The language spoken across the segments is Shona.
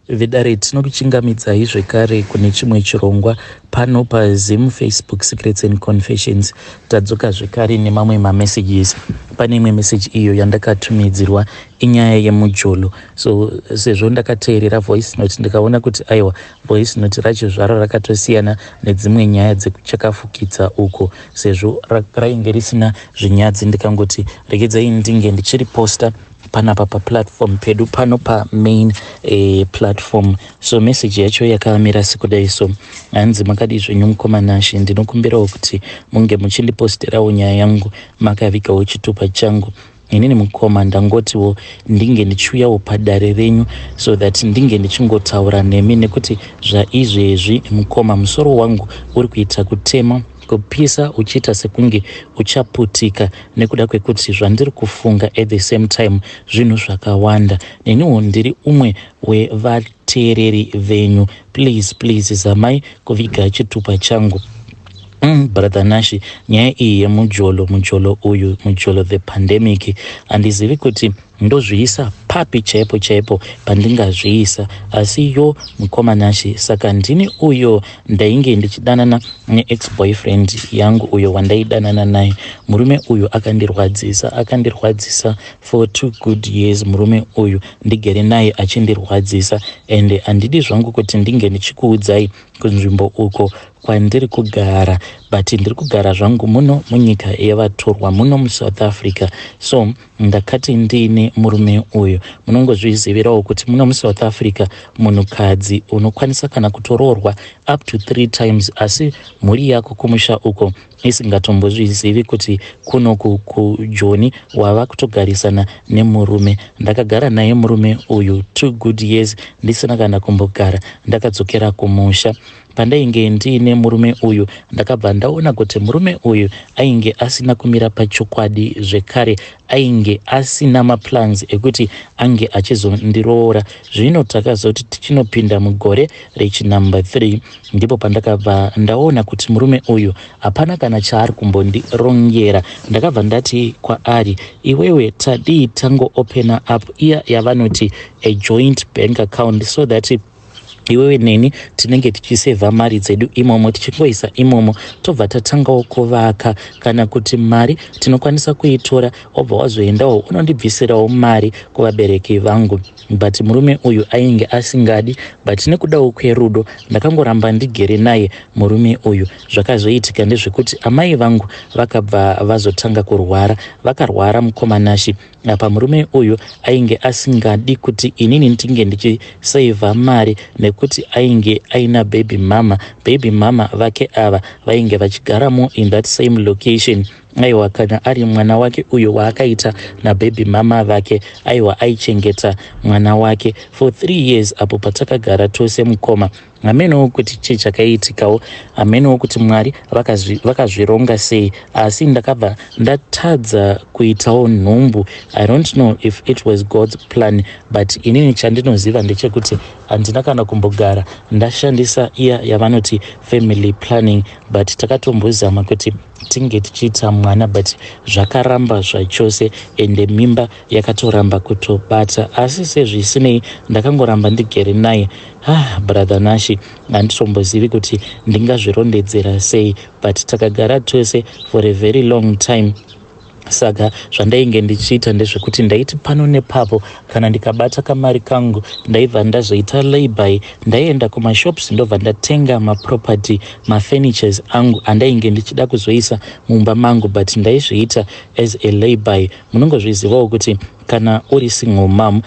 Vedare tinokuchingamidzai zvekare kune chimwe chirongwa pano paZim Facebook Secrets and Confessions. Tadzoka zvekare nemamwe mamessages. Pane imwe message iyo yandakatumidzirwa inyaya yemujolo. So sezvo ndakateerera voice note ndikaona kuti aiwa voice note racho zvaro rakatosiyana nedzimwe nyaya dzekuchakafukidza uko sezvo rainge risina zvinyadzi ndikangoti regedzai ndinge ndichiriposta panapa paplatform pedu pano pamain platform. So message yacho yakamira sekudai. So hanzi, "Makadii zvenyu mukoma Nashe? Ndinokumbirawo kuti munge muchindiposterawo nyaya yangu makavigawo chitupa changu. Inini mukoma ndangotiwo ndinge ndichiuyawo padare renyu so that ndinge ndichingotaura nemi, nekuti zvaizvezvi mukoma musoro wangu uri kuita kutema kupisa uchiita sekunge uchaputika nekuda kwekuti zvandiri kufunga at the same time zvinhu zvakawanda. Neniwo ndiri umwe wevateereri venyu. Please, please, zamai kuviga chitupa changu." Brother Nashi, nyaya iyi yemujolo, mujolo uyu, mujolo the pandemic, handizivi kuti ndozviisa papi chaipo chaipo pandingazviisa. Asi yo mukoma Nashi, saka ndini uyo ndainge ndichidanana neex boyfriend yangu uyo wandaidanana naye. Murume uyu akandirwadzisa, akandirwadzisa for 2 good years. Murume uyu ndigere naye achindirwadzisa, ende handidi zvangu kuti ndinge ndichikuudzai kunzvimbo uko kwandiri kugara, but ndiri kugara zvangu muno munyika yevatorwa, muno muSouth Africa. So ndakati ndiine murume uyu, munongozvizivirawo kuti muno muSouth Africa munhukadzi unokwanisa kana kutoroorwa up to three times, asi mhuri yako kumusha uko isingatombozvizivi kuti kunoku kujoni wava kutogarisana nemurume. Ndakagara naye murume uyu 2 good years ndisina kana kumbogara ndakadzokera kumusha. Pandainge ndiine murume uyu, ndakabva ndaona kuti murume uyu ainge asina kumira pachokwadi, zvekare ainge asina maplans ekuti ange achizondiroora. Zvino takazoti tichinopinda mugore rechinumber 3, ndipo pandakabva ndaona kuti murume uyu hapana kana chaari kumbondirongera. Ndakabva ndati kwaari, 'Iwewe, tadii tangoopena up iya yavanoti a joint bank account so that iwewe neni tinenge tichisevha mari dzedu imomo, tichingoisa imomo, tobva tatangawo kuvaka, kana kuti mari tinokwanisa kuitora, obva wazoendawo unondibvisirawo mari kuvabereki vangu?' But murume uyu ainge asingadi, but nekudawo kwerudo ndakangoramba ndigere naye murume uyu. Zvakazoitika ndezvekuti amai vangu vakabva vazotanga kurwara. Vakarwara mukoma Nashi. Apa murume uyu ainge asingadi kuti inini ndinge ndichisevha mari nekuti ainge aina baby mama. Baby mama vake ava vainge vachigaramo in that same location. Aiwa, kana ari mwana wake uyo waakaita nababy mama vake, aiwa, aichengeta mwana wake for 3 years apo patakagara tose mukoma. Hamenowo kuti chii chakaitikawo, hamenowo kuti Mwari vakazvironga sei, asi ndakabva ndatadza kuitawo nhumbu. I don't know if it was God's plan, but inini chandinoziva ndechekuti handina kana kumbogara ndashandisa iya yavanoti family planning, but takatombozama kuti tinge tichiita mwana, but zvakaramba zvachose, ende mimba yakatoramba kutobata. Asi sezvisinei ndakangoramba ndigere naye. Ah, brother Nashi, handitombozivi kuti ndingazvirondedzera sei, but takagara tose for a very long time. Saka zvandainge ndichiita ndezvekuti ndaiti pano nepapo kana ndikabata kamari kangu, ndaibva ndazoita layby, ndaienda kumashops, ndobva ndatenga maproperty, mafurnitures angu andainge ndichida kuzoisa mumba mangu, but ndaizviita as a layby. Munongozvizivawo kuti kana uri single mom,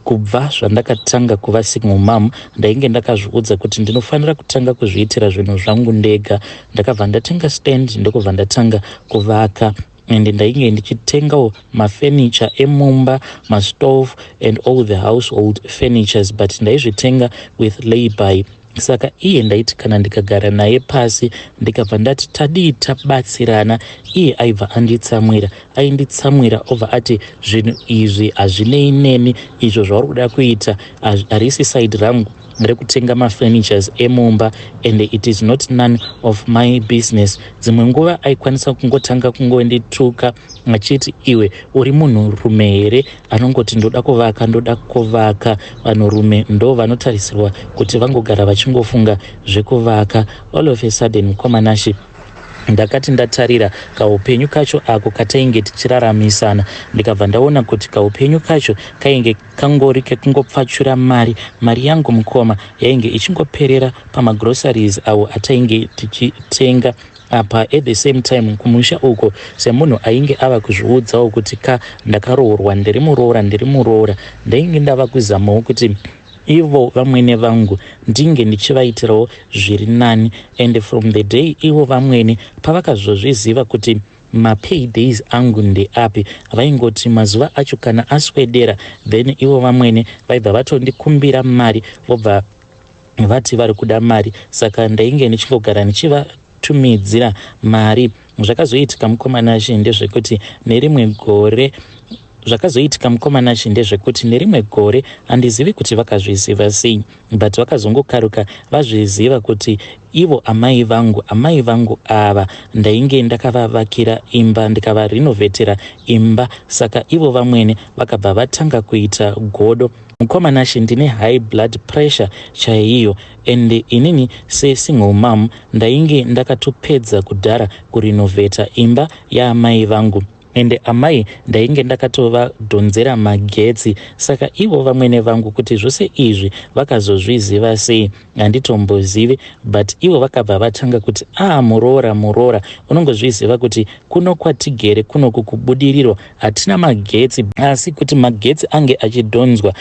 kubva zvandakatanga kuva single mom, ndainge ndakazviudza kuti ndinofanira kutanga kuzviitira zvinhu zvangu ndega. Ndakabva ndatenga stand, ndokubva ndatanga kuvaka, and ndainge ndichitengawo mafurniture emumba, mastove and all the household furnitures, but ndaizvitenga with layby. Saka iye ndaiti kana ndikagara naye pasi, ndikabva ndati tadii tabatsirana, iye aibva anditsamwira. Ainditsamwira obva ati zvinhu izvi hazvinei neni, izvo zvauri kuda kuita harisi side rangu. rekutenga mafurnitures emumba and it is not none of my business. Dzimwe nguva aikwanisa kungotanga kungondituka achiti, "Iwe uri munhurume here anongoti ndoda kuvaka, ndoda kuvaka? Vanhurume ndo vanotarisirwa kuti vangogara vachingofunga zvekuvaka." All of a sudden, mukoma Nashe, ndakati ndatarira kaupenyu kacho ako katainge tichiraramisana, ndikabva ndaona kuti kaupenyu kacho kainge kangori kekungopfachura mari. Mari yangu, mukoma, yainge ichingoperera pamagroceries awo atainge tichitenga apa. At the same time, kumusha uko, semunhu ainge ava kuzviudzawo kuti ka ndakaroorwa, ndiri muroora, ndiri muroora, ndainge ndava kuzamawo kuti ivo vamwene vangu ndinge ndichivaitirawo zviri nani. And from the day ivo vamwene pavakazozviziva kuti mapaydays angu ndeapi, vaingoti mazuva acho kana aswedera, then ivo vamwene vaibva vatondikumbira mari, vobva vati vari kuda mari. Saka ndainge ndichingogara ndichivatumidzira mari. Zvakazoitika, mukoma Nashe, ndezvekuti nerimwe gore, zvakazoitika, mukoma Nashe, ndezvekuti nerimwe gore, handizivi kuti vakazviziva sei, but vakazongokaruka vazviziva kuti ivo amai vangu ava ndainge ndakavavakira imba, ndikavarinovetera imba. Saka ivo vamwene vakabva vatanga kuita godo. Mukoma Nashe, ndine high blood pressure chaiyo, and inini sesingle mom ndainge ndakatopedza kudhara kurinovheta imba yaamai vangu, ende amai ndainge ndakatovadhonzera magetsi. Saka ivo vamwene vangu, kuti zvose izvi vakazozviziva sei handitombozivi, but ivo vakabva vatanga kuti, "A ah, muroora, muroora, unongozviziva kuti kuno kwatigere kunoku kuBudiriro hatina magetsi." Asi kuti magetsi ange achidhonzwa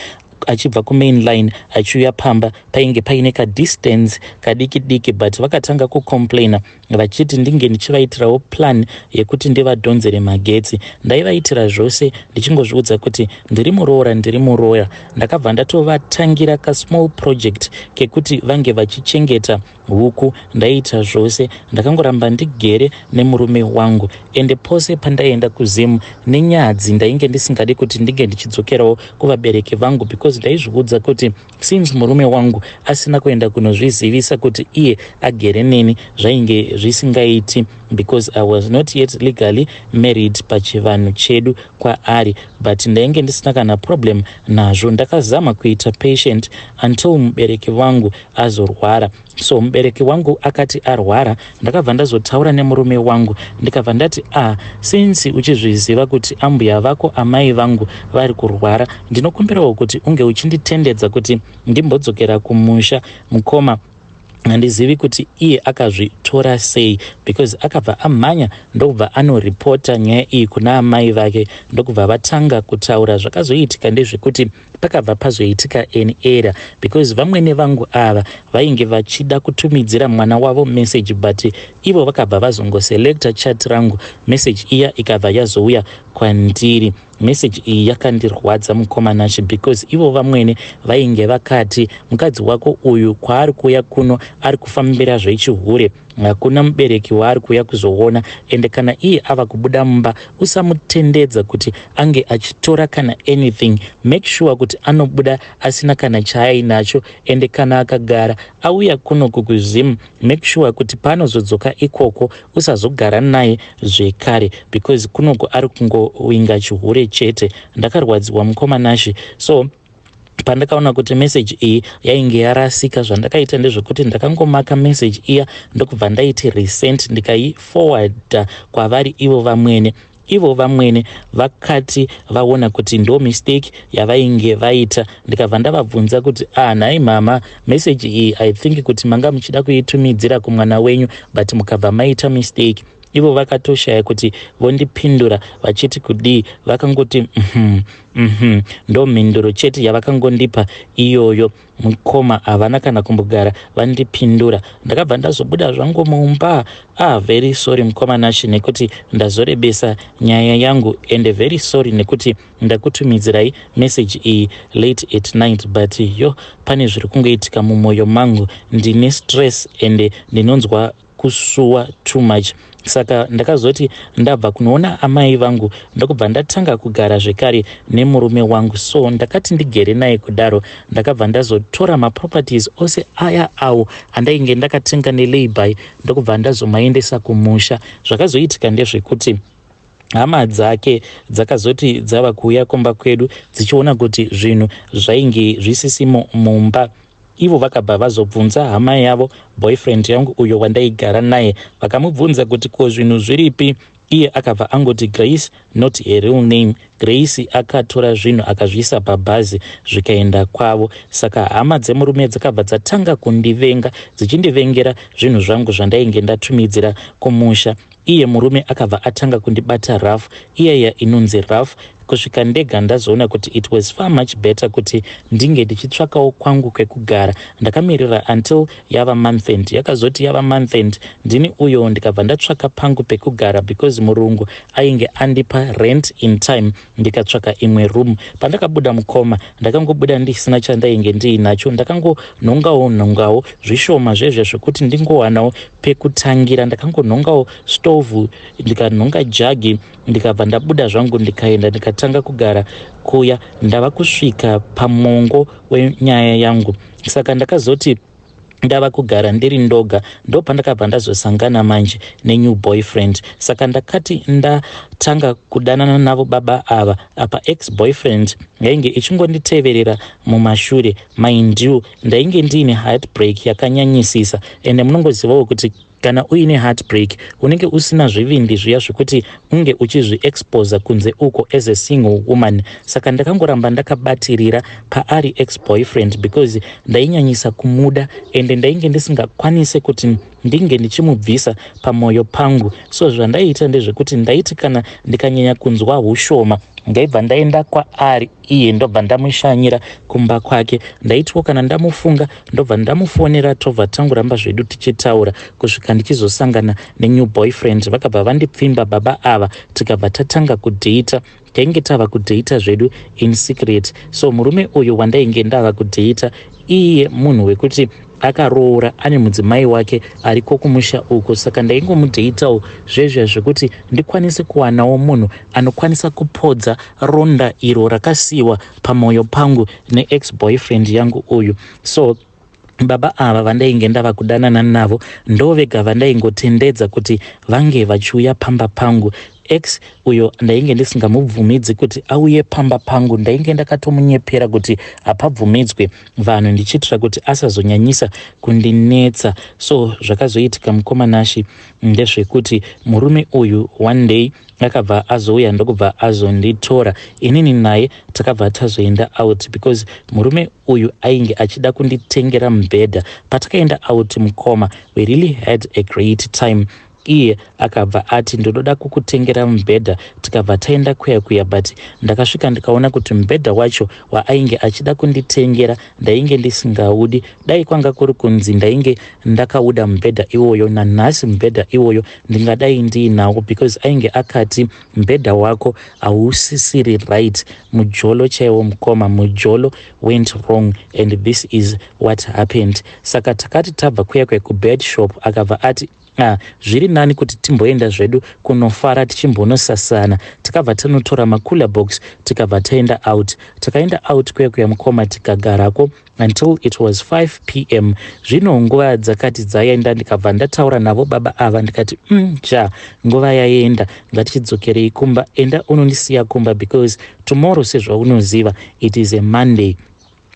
achibva kumain line achiuya pamba, painge paine kadistance kadiki diki, but vakatanga kucomplaina vachiti ndinge ndichivaitirawo plan yekuti ndivadhonzere magetsi. Ndaivaitira zvose ndichingozviudza kuti ndiri muroora, ndiri muroora. Ndakabva ndatovatangira kasmall project kekuti vange vachichengeta huku. Ndaiita zvose, ndakangoramba ndigere nemurume wangu. Ende pose pandaienda kuZimu, nenyadzi ndainge ndisingadi kuti ndinge ndichidzokerawo kuvabereki vangu, because ndaizviudza kuti since murume wangu asina kuenda kunozvizivisa kuti iye agere neni, zvainge zvisingaiti because I was not yet legally married pachivanhu chedu kwaari. But ndainge ndisina kana problem nazvo. Ndakazama kuita patient until mubereki wangu azorwara. So mubereki wangu akati arwara, ndakabva ndazotaura nemurume wangu, ndikabva ndati, "Ah, since uchizviziva kuti ambuya vako, amai vangu, vari kurwara, ndinokumbirawo kuti unge uchinditendedza kuti ndimbodzokera kumusha." Mukoma, handizivi kuti iye akazvitora sei, because akabva amhanya ndokubva anoripota nyaya iyi kuna amai vake, ndokubva vatanga kutaura. Zvakazoitika ndezvekuti pakabva pazoitika an error, because vamwene vangu ava vainge vachida kutumidzira mwana wavo message, but ivo vakabva vazongoselecta chat rangu, message iya ikabva yazouya kwandiri. Message iyi yakandirwadza, mukoma Nashe, because ivo vamwene vainge vakati, "Mukadzi wako uyu kwaari kuuya kuno ari kufambira zvechihure, hakuna mubereki waari kuuya kuzoona, ende kana iye ava kubuda mumba, usamutendedza kuti ange achitora kana anything. Make sure kuti anobuda asina kana chaainacho, ende kana akagara auya kunoku kuZimu, make sure kuti paanozodzoka ikoko usazogara naye zvekare, because kunoku ari kungowinga chihure chete." Ndakarwadziwa, mukoma Nashe. So pandakaona kuti message iyi yainge yarasika, zvandakaita ndezvekuti ndakangomaka message iya, ndokubva ndaiti resent, ndikaiforwarda kwavari ivo vamwene. Ivo vamwene vakati vaona kuti ndo mistake yavainge vaita, ndikabva ndavabvunza kuti, "Ah, nhai mama, message iyi I think kuti manga muchida kuitumidzira kumwana wenyu, but mukabva maita mistake." Ivo vakatoshaya kuti vondipindura vachiti kudii. Vakangoti, Ndo mhinduro chete yavakangondipa iyoyo, mukoma. Havana kana kumbogara vandipindura. Ndakabva ndazobuda zvangu mumba. Ah, very sorry, mukoma Nashe, nekuti ndazorebesa nyaya yangu, and very sorry nekuti ndakutumidzirai message iyi late at night, but yo, pane zviri kungoitika mumwoyo mangu. Ndine stress and ndinonzwa Ndakakusuwa too much. Saka ndakazoti ndabva kunoona amai vangu ndokubva ndatanga kugara zvekare nemurume wangu. So ndakati ndigere naye kudaro, ndakabva ndazotora maproperties ose aya awo andainge ndakatenga nelayby, ndokubva ndazomaendesa kumusha. Zvakazoitika ndezvekuti hama dzake dzakazoti dzava kuuya kumba kwedu dzichiona kuti zvinhu zvainge zvisisimo mumba. Ivo vakabva vazobvunza hama yavo, boyfriend yangu uyo wandaigara naye. Vakamubvunza kuti ko zvinhu zviripi? Iye akabva angoti Grace, not her real name, Grace akatora zvinhu akazviisa pabhazi zvikaenda kwavo. Saka hama dzemurume dzakabva dzatanga kundivenga, dzichindivengera zvinhu zvangu zvandainge ndatumidzira kumusha. Iye murume akabva atanga kundibata rough, iyaya inonzi rough, kusvika ndega ndazoona kuti it was far much better kuti ndinge ndichitsvakawo kwangu kwekugara. Ndakamirira until yava month end. Yakazoti yava month end, ndini uyo ndikabva ndatsvaka pangu pekugara, because murungu ainge andipa rent in time. Ndikatsvaka imwe room. Pandakabuda, mukoma, ndakangobuda ndisina chandainge ndiinacho. Ndakangonhongawo nhongawo zvishoma zvezve zvekuti ndingowanawo pekutangira. Ndakangonhongawo stovhu, ndikanhonga jagi, ndikabva ndabuda zvangu, ndikaenda ndikatanga kugara kuya. Ndava kusvika pamwongo wenyaya yangu. Saka ndakazoti ndava kugara ndiri ndoga, ndopandakabva ndazosangana manje nenew boyfriend. Saka ndakati ndatanga kudanana navo baba ava, apa ex boyfriend yainge ichingonditeverera mumashure. Mind you, ndainge ndiine heartbreak yakanyanyisisa, ende munongozivawo kuti kana uine heartbreak unenge usina zvivindi zviya zvekuti unge uchizviexposa kunze uko as a single woman. Saka ndakangoramba ndakabatirira paari ex boyfriend because ndainyanyisa kumuda, ende ndainge ndisingakwanisi kuti ndinge ndichimubvisa pamwoyo pangu. So zvandaiita ndezvekuti ndaiti kana ndikanyanya kunzwa ushoma, ndaibva ndaenda kwaari iye, ndobva ndamushanyira kumba kwake. Ndaitiwo kana ndamufunga, ndobva ndamufonera, tobva tangoramba zvedu tichitaura kusvika ndichizosangana nenew boyfriend. Vakabva vandipfimba baba ava, tikabva tatanga kudheita. Tainge tava kudheita zvedu in secret. So murume uyu wandainge ndava kudheita, iye munhu wekuti akaroora, ane mudzimai wake ariko kumusha uko. Saka ndaingomudheitawo zvezve zvekuti ndikwanise kuwanawo munhu anokwanisa kupodza ronda iro rakasiyiwa pamwoyo pangu neex boyfriend yangu uyu. So baba ava vandainge ndava kudanana navo ndo vega vandaingotendedza kuti vange vachiuya pamba pangu. Ex uyo ndainge ndisingamubvumidzi kuti auye pamba pangu. Ndainge ndakatomunyepera kuti hapabvumidzwe vanhu, ndichiitira kuti asazonyanyisa kundinetsa. So zvakazoitika, mukoma Nashi, ndezvekuti murume uyu one day akabva azouya, ndokubva azonditora. Inini naye takabva tazoenda out because murume uyu ainge achida kunditengera mubhedha. Patakaenda out, mukoma, we really had a great time. Iye akabva ati, "Ndododa kukutengera mubhedha." Tikabva taenda kuya kuya, but ndakasvika ndikaona kuti mubhedha wacho waainge achida kunditengera ndainge ndisingaudi. Dai kwanga kuri kunzi ndainge ndakauda mubhedha iwoyo, nanhasi mubhedha iwoyo ndingadai ndiinawo, because ainge akati, "Mubhedha wako hausisiri right." Mujolo chaiwo, mukoma, mujolo went wrong and this is what happened. Saka takati tabva kuya kuya kubed shop, akabva ati, "Ah, zviri nani kuti timboenda zvedu kunofara, tichimbonosasana." Takabva tanotora macooler box, tikabva taenda out. Takaenda out kuya kuya, mukoma, tikagarako until it was 5 p.m. Zvino nguva dzakati dzaenda, ndikabva ndataura navo baba ava, ndikati, ja, nguva yaenda, ngatichidzokerei kumba. Enda unondisiya kumba because tomorrow, sezvaunoziva, it is a Monday.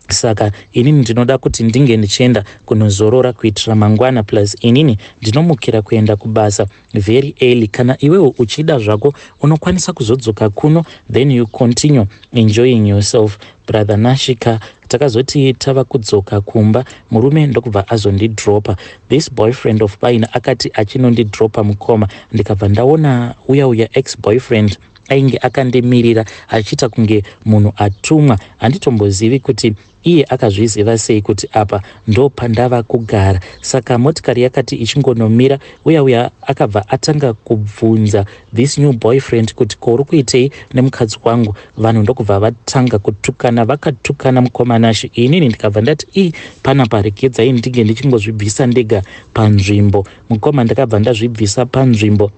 Saka inini ndinoda kuti ndinge ndichienda kunozorora kuitira mangwana, plus inini ndinomukira kuenda kubasa very early. Kana iwewo uchida zvako, unokwanisa kuzodzoka kuno, then you continue enjoying yourself." Brother Nashika, takazoti tava kudzoka kumba, murume ndokubva azondidropa. This boyfriend of mine akati achinondidropa, mukoma, ndikabva ndaona uya uya ex boyfriend ainge akandimirira achiita kunge munhu atumwa. Handitombozivi kuti Iye akazviziva sei kuti apa ndopandava kugara? Saka motikari yakati ichingonomira, uya uya akabva atanga kubvunza this new boyfriend kuti, "Ko uri kuitei nemukadzi wangu?" Vanhu ndokubva vatanga kutukana, vakatukana, mukoma Nashe. Inini ndikabva ndati, "I panapa regedzai ndinge ndichingozvibvisa ndega panzvimbo." Mukoma, ndakabva ndazvibvisa panzvimbo,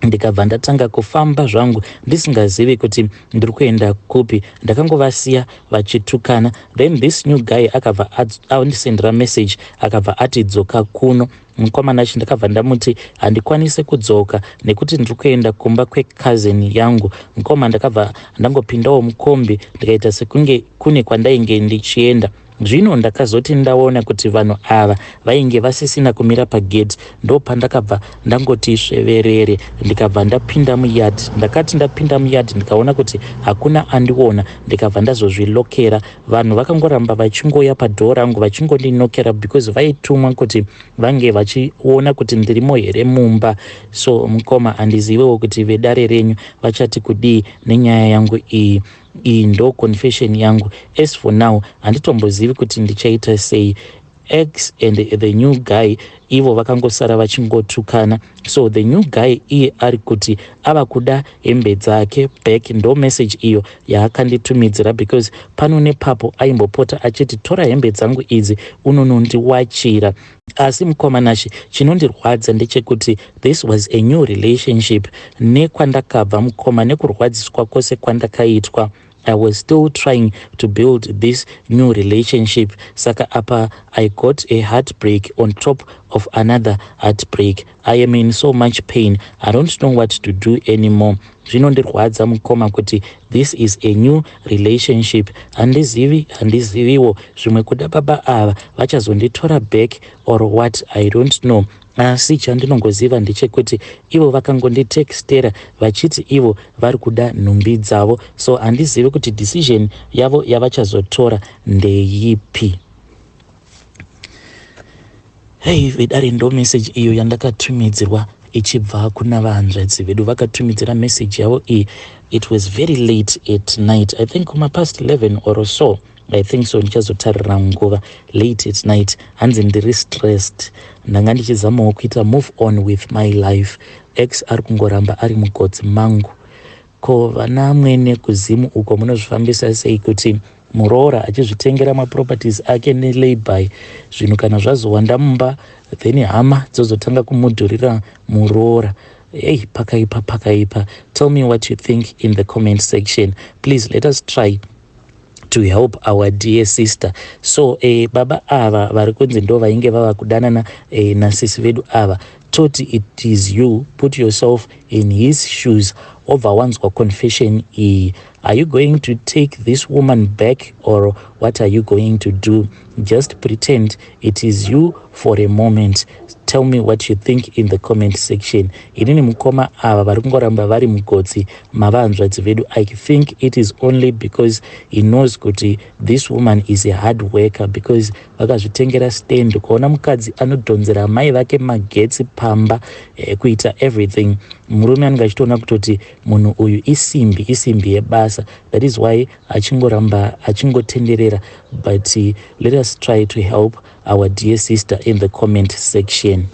ndikabva ndatanga kufamba zvangu ndisingazivi kuti ndiri kuenda kupi. Ndakangovasiya vachitukana. Then this new guy akabva andisendera message, akabva ati, "Dzoka kuno." Mukoma Nashe, ndakabva ndamuti handikwanisi kudzoka nekuti ndiri kuenda kumba kwecousin yangu. Mukoma, ndakabva ndangopindawo mukombi, ndikaita sekunge kune kwandainge ndichienda. Zvino ndakazoti ndaona kuti vanhu ava vainge vasisina kumira pagate, ndopandakabva ndangoti sveverere, ndikabva ndapinda muyard. Ndakati ndapinda muyard, ndikaona kuti hakuna andiona, ndikabva ndazozvilokera. Vanhu vakangoramba vachingoya padoor rangu vachingondinokera because vaitumwa kuti vange vachiona kuti ndirimo here mumba. So mukoma, handizivewo kuti vedare renyu vachati kudii nenyaya yangu iyi. Iyi ndo confession yangu. As for now, handitombozivi kuti ndichaita sei. Ex and the new guy, ivo vakangosara vachingotukana. So the new guy iye ari kuti ava kuda hembe dzake back. Ndo message iyo yaakanditumidzira, because pano nepapo aimbopota achiti, "Tora hembe dzangu idzi unonondiwachira." Asi mukoma Nashe, chinondirwadza ndechekuti this was a new relationship. Nekwandakabva, mukoma, nekurwadziswa kwose kwandakaitwa, I was still trying to build this new relationship. Saka apa I got a heartbreak on top of another heartbreak. I am in so much pain, I don't know what to do anymore. Zvinondirwadza, mukoma, kuti this is a new relationship. Handizivi, handiziviwo zvimwe kuda baba ava vachazonditora back or what, I don't know. Asi chandinongoziva ndechekuti ivo vakangonditextera vachiti ivo vari kuda nhumbi dzavo, so handizivi kuti decision yavo yavachazotora ndeipi. Hei vedare, ndo message iyo yandakatumidzirwa ichibva kuna vahanzvadzi vedu. Vakatumidzira message yavo iyi, it was very late at night, I think kuma past 11 or so, I think so, ndichazotarira nguva. Late at night, hanzi, "Ndiri stressed, ndanga ndichizamawo kuita move on with my life. Ex ari kungoramba ari mugotsi mangu. Ko vana mwene kuZimu uko munozvifambisa sei kuti muroora achizvitengera maproperties ake nelayby, zvinhu kana zvazowanda mumba, then hama dzozotanga kumudhurira muroora? Ei, pakaipa, pakaipa. Tell me what you think in the comment section, please. Let us try to help our dear sister. So baba ava vari kunzi ndo vainge vava kudanana nasisi vedu ava, toti it is you, put yourself in his shoes. Wobva wanzwa confession iyi, are you going to take this woman back or what are you going to do? Just pretend it is you for a moment. Tell me what you think in the comment section. Inini, mukoma, ava vari kungoramba vari mugotsi mavanzvadzi vedu, I think it is only because he knows kuti this woman is a hard worker, because vakazvitengera stand. Kuona mukadzi anodhonzera mai vake magetsi pamba, kuita everything, murume anenge achitoona kutoti munhu uyu isimbi, isimbi yebasa. That is why achingoramba achingotenderera. But let us try to help our dear sister in the comment section.